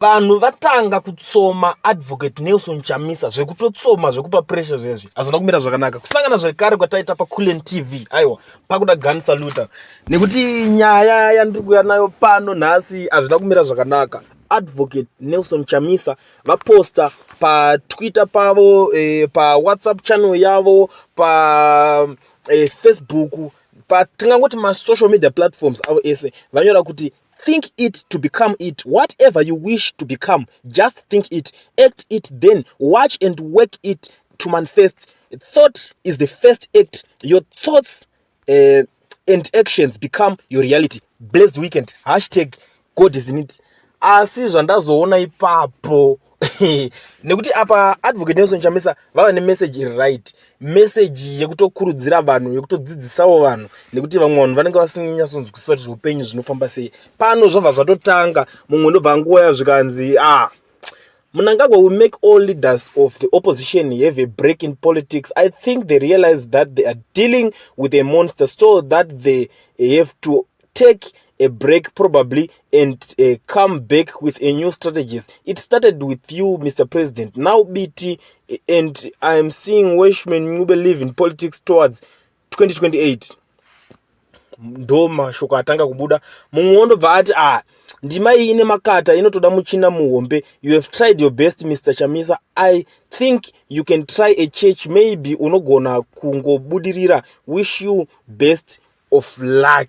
Vanhu vatanga kutsoma Advocate Nelson Chamisa zvekutotsoma zvekupa pressure zvezvi hazvina kumira zvakanaka. Kusangana zvekare kwataita paCullen TV, aiwa pakuda gun saluta nekuti nyaya yandiri kuuya nayo pano nhasi hazvina kumira zvakanaka. Advocate Nelson Chamisa vaposta paTwitter pavo, paWhatsApp channel yavo, pa Facebook, patingangoti masocial media platforms avo ese, vanyora kuti, "Think it to become it. Whatever you wish to become, just think it, act it, then watch and work it to manifest. Thought is the first act. Your thoughts and actions become your reality. Blessed weekend. #GodIsInIt." Asi zvandazoona ipapo, nekuti apa Advocate Nelson Chamisa vava nemessage iri right, message yekutokurudzira vanhu, yekutodzidzisawo vanhu, nekuti vamwe vanhu vanenge vasinganyatsonzwisisa kuti zveupenyu zvinofamba sei. Pano zvabva zvatotanga, mumwe ndobva anguva zvikanzi, "Ah, Mnangagwa will make all leaders of the opposition have a break in politics. I think they realize that they are dealing with a monster, so that they have to take a break probably and come back with a new strategies. It started with you, Mr. President. Now Biti, and I am seeing Welshman Ncube live in politics towards 2028." Ndo mashoko atanga kubuda. Mumwe wondobva ati, "Ah, ndima iyi ine makata, inotoda muchina muhombe. You have tried your best, Mr Chamisa. I think you can try a church, maybe unogona kungobudirira. Wish you best of luck."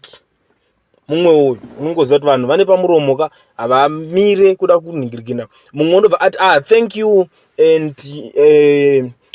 Mumwe uyu, unongoziva kuti vanhu vane pamuromo ka, havamire kuda kunhingirikina. Mumwe undobva ati, "Ah, thank you and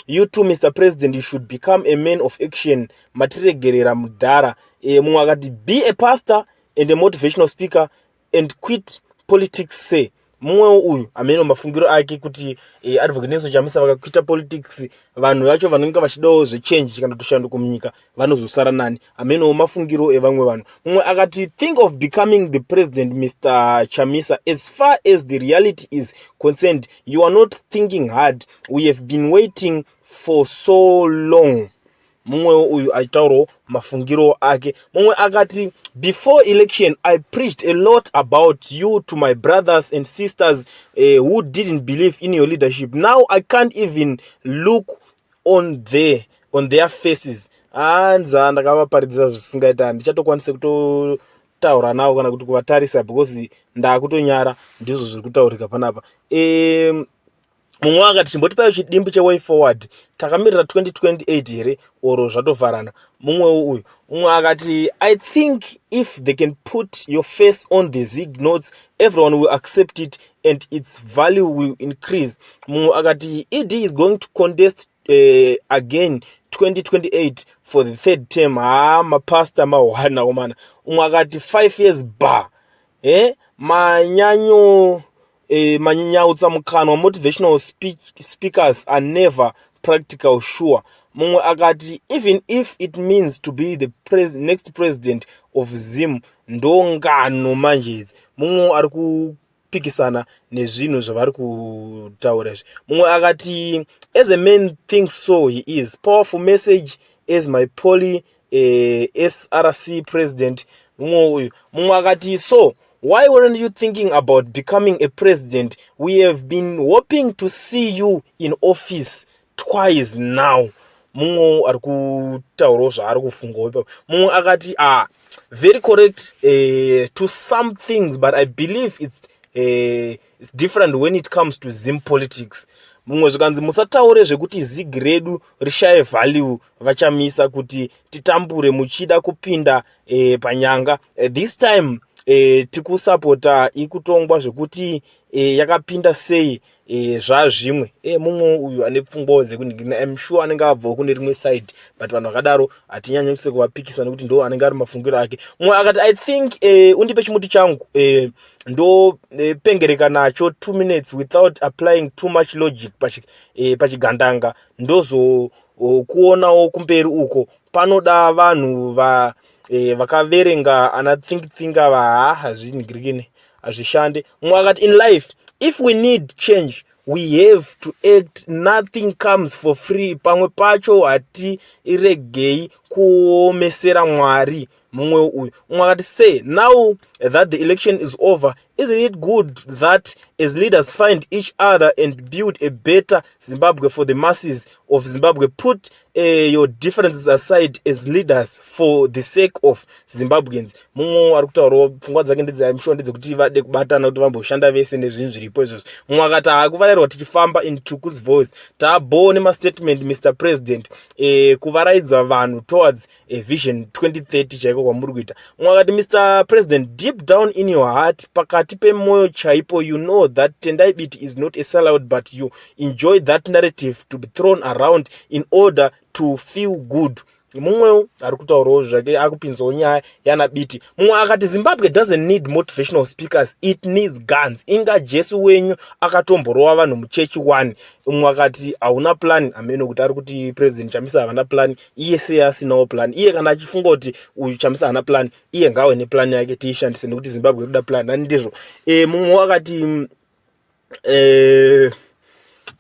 you too, Mr President. You should become a man of action. Matiregerera mudhara." Mumwe akati, "Be a pastor and a motivational speaker and quit politics, say." Mumwewo uyu, hameno mafungiro ake kuti Advocate Nelson Chamisa vakakuita politics, vanhu vacho vanenge vachidawo zvechange kana kuti munyika vanozosara nani. Hamenowo mafungiro evamwe vanhu. Mumwe akati, "Think of becoming the president, Mr Chamisa. As far as the reality is concerned, you are not thinking hard. We have been waiting for so long." Mumwewo uyu achitaurawo mafungiro ake. Mumwe akati, "Before election I preached a lot about you to my brothers and sisters who didn't believe in your leadership. Now I can't even look on their faces." Anza ndakavaparidzira zvisingaita, handichatokwanisi kutotaura navo kana kuti kuvatarisa because ndaakutonyara. Ndizvo zviri kutaurika panapa. Mumwe akati, "Chimbotipayo chidimbu cheway forward. Takamirira 2028 here or zvatovharana?" Mumwewo uyu. Mumwe akati, "I think if they can put your face on the ZiG notes, everyone will accept it and its value will increase." Mumwe akati, "ED is going to contest again 2028 for the third term." Ha, mapasta mahwana omana. Umwe akati, "5 years bar, manyanyo manyautsa mukanwa. Motivational speakers are never practical, sure." Mumwe akati, "Even if it means to be the next president of Zim." Ndongano manje idzi. Mumwe ari kupikisana nezvinhu zvavari kutaura izvi. Mumwe akati, "As a man thinks, so he is. Powerful message as my poly SRC president." Mumwe uyu. Mumwe akati, "So why weren't you thinking about becoming a president? We have been hoping to see you in office twice now." Mumwe ari kutaurawo zvaari kufungawo ipapo. Mumwe akati, "Ah, very correct to some things, but I believe it's different when it comes to Zim politics." Mumwe zvikanzi, "Musataure zvekuti ZiG redu rishaye value, vaChamisa, kuti titambure muchida kupinda panyanga. This time tikusapota ikutongwa zvekuti yakapinda sei, zvazvimwe." Mumwe uyu ane pfungwawo dzekuti I'm sure anenge abvawo kune rimwe side, but vanhu vakadaro hatinyanyise kuvapikisa nekuti ndo anenge ari mafungiro ake. Mumwe akati, "I think undipe chimuti changu, ndopengereka nacho 2 minutes without applying too much logic pachigandanga. Ndozokuonawo kumberi uko. Panoda vanhu va vakaverenga ana think thinker vaha hazvinhingirikini, hazvishande." Mumwe akati, "In life, if we need change, we have to act. Nothing comes for free. Pamwe pacho hatiregei kuomesera Mwari." Mumwe uyu. Mumwe akati, "Say, now that the election is over, isn't it good that As leaders, find each other and build a better Zimbabwe for the masses of Zimbabwe. Put your differences aside as leaders for the sake of Zimbabweans. Mumwe ari kutaurawo pfungwa dzake ndedzemushuwa, ndedzekuti vade kubatana kuti vamboshanda vese nezvinhu zviripo izvozvo. Mumwe akati haakuvarairwa tichifamba in Tuku's voice. Taabhoo nemastatement, Mr President, kuvaraidza vanhu towards a Vision 2030 chaiko kwamuri kuita. Mumwe akati, "Mr President, deep down in your heart, pakati pemwoyo chaipo, you know that Tendai Biti is not a sellout, but you enjoy that narrative to be thrown around in order to feel good." Mumwewo ari kutaurawo zvake, akupinzawo nyaya yana Biti. Mumwe akati, "Zimbabwe doesn't need motivational speakers, it needs guns. Inga Jesu wenyu akatomborova vanhu muchechi 1." Mumwe akati, "Hauna plan." Hameno kuti ari kuti President Chamisa havana plan, iye sei asinawo plan? Iye kana achifunga kuti uyu Chamisa haana plan, iye ngave neplan yake tiishandise, nekuti Zimbabwe inoda plan. Ani ndizvo. Mumwe akati,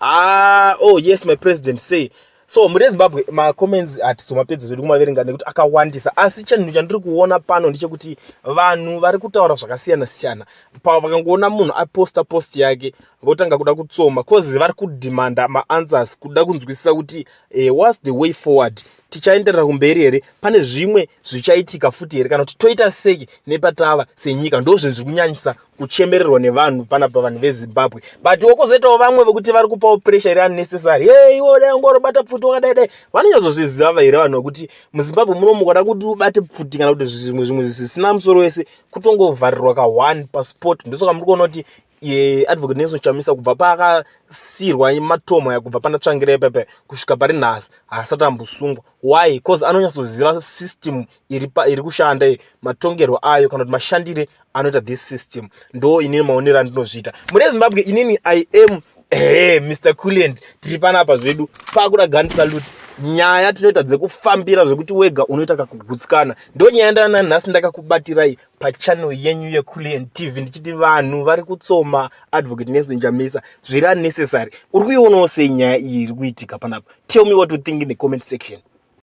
ah, "Oh yes, my president say so." Muri Zimbabwe, macomments hatizomapedzi zvedu kumaverenga nekuti akawandisa, asi chinhu chandiri kuona pano ndechekuti vanhu vari kutaura zvakasiyana siyana. Vakangoona munhu aposta post yake, votanga kuda kutsoma, cause vari kudhimanda maanswers, kuda kunzwisisa kuti what's the way forward? Tichaenderera kumberi here? Pane zvimwe zvichaitika futi here, kana kuti toita sei nepatava senyika? Ndo zvinhu zviri kunyanyisa kuchemererwa nevanhu panapa, vanhu veZimbabwe. But wokozoitawo vamwe vekuti vari kupawo pressure iri unnecessary. Hey, iwo dai ungorobata pfuti wakadai dai. Vanonyatsozviziva here vanhu vekuti muZimbabwe munomu kwada kuti ubate pfuti kana kuti zvimwe zvisina musoro wese, kutongovharirwa ka1 paspot? Ndosaka muri kuona kuti Advocate Nelson Chamisa, kubva paakasiyirwa matomo aya, kubva pana Tsvangirai ipapai kusvika pari nhasi, haasati ambosungwa. Why? Because anonyatsoziva system iri kushanda, matongerwo ayo kana kuti mashandire anoita this system. Ndo inini maonero andinozviita mune Zimbabwe. Inini I am Mr Culiant. Tiri panapa zvedu pakuda gun salute. Nyaya tinoita dzekufambira zvekuti wega unoita kakugutsikana. Ndo nyaya ndana nhasi ndakakubatirai pachannel yenyu yeCulian TV, ndichiti vanhu vari kutsoma Advocate Nelson Chamisa zviri unnecessary. Uri kuionawo sei nyaya iyi iri kuitika panapa? Tell me what you think in the comment section.